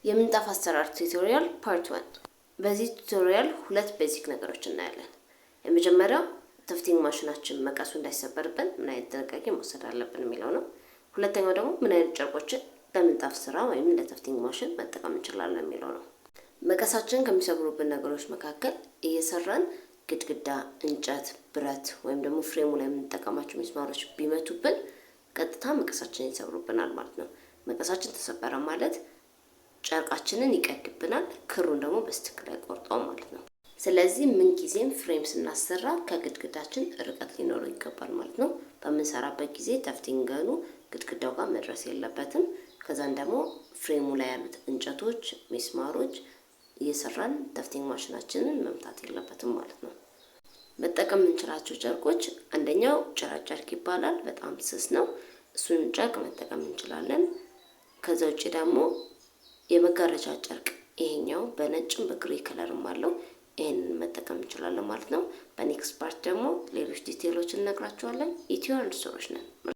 የምንጣፍ አሰራር tutorial part 1። በዚህ tutorial ሁለት basic ነገሮች እናያለን። የመጀመሪያው tufting ማሽናችን መቀሱ እንዳይሰበርብን ምን አይነት ጥንቃቄ መውሰድ አለብን የሚለው ነው። ሁለተኛው ደግሞ ምን አይነት ጨርቆችን ለምንጣፍ ስራ ወይም ለ tufting machine መጠቀም እንችላለን የሚለው ነው። መቀሳችንን ከሚሰብሩብን ነገሮች መካከል እየሰራን ግድግዳ፣ እንጨት፣ ብረት ወይም ደግሞ frame ኡ ላይ የምንጠቀማቸው ሚስማሮች ቢመቱብን ቀጥታ መቀሳችንን ይሰብሩብናል ማለት ነው። መቀሳችን ተሰበረ ማለት ጨርቃችንን ይቀድብናል፣ ክሩን ደግሞ በስትክክል አይቆርጠውም ማለት ነው። ስለዚህ ምንጊዜም frame ስናሰራ ከግድግዳችን ርቀት ሊኖረው ይገባል ማለት ነው። በምንሰራበት ጊዜ tufting gun ኡ ግድግዳው ጋር መድረስ የለበትም። ከዛን ደግሞ frame ኡ ላይ ያሉት እንጨቶች፣ ሚስማሮች እየሰራን tufting ማሽናችንን መምታት የለበትም ማለት ነው። መጠቀም የምንችላቸው ጨርቆች አንደኛው ጭራ ጨርቅ ይባላል። በጣም ስስ ነው። እሱን ጨርቅ መጠቀም እንችላለን። ከዛ ውጭ ደግሞ የመጋረጃ ጨርቅ፣ ይሄኛው በነጭም በ gray color ም አለው። ይሄንን መጠቀም እንችላለን ማለት ነው። በ next part ደግሞ ሌሎች detail ኦችን እነግራችኋለን። ኢትዮ አንድ ነን።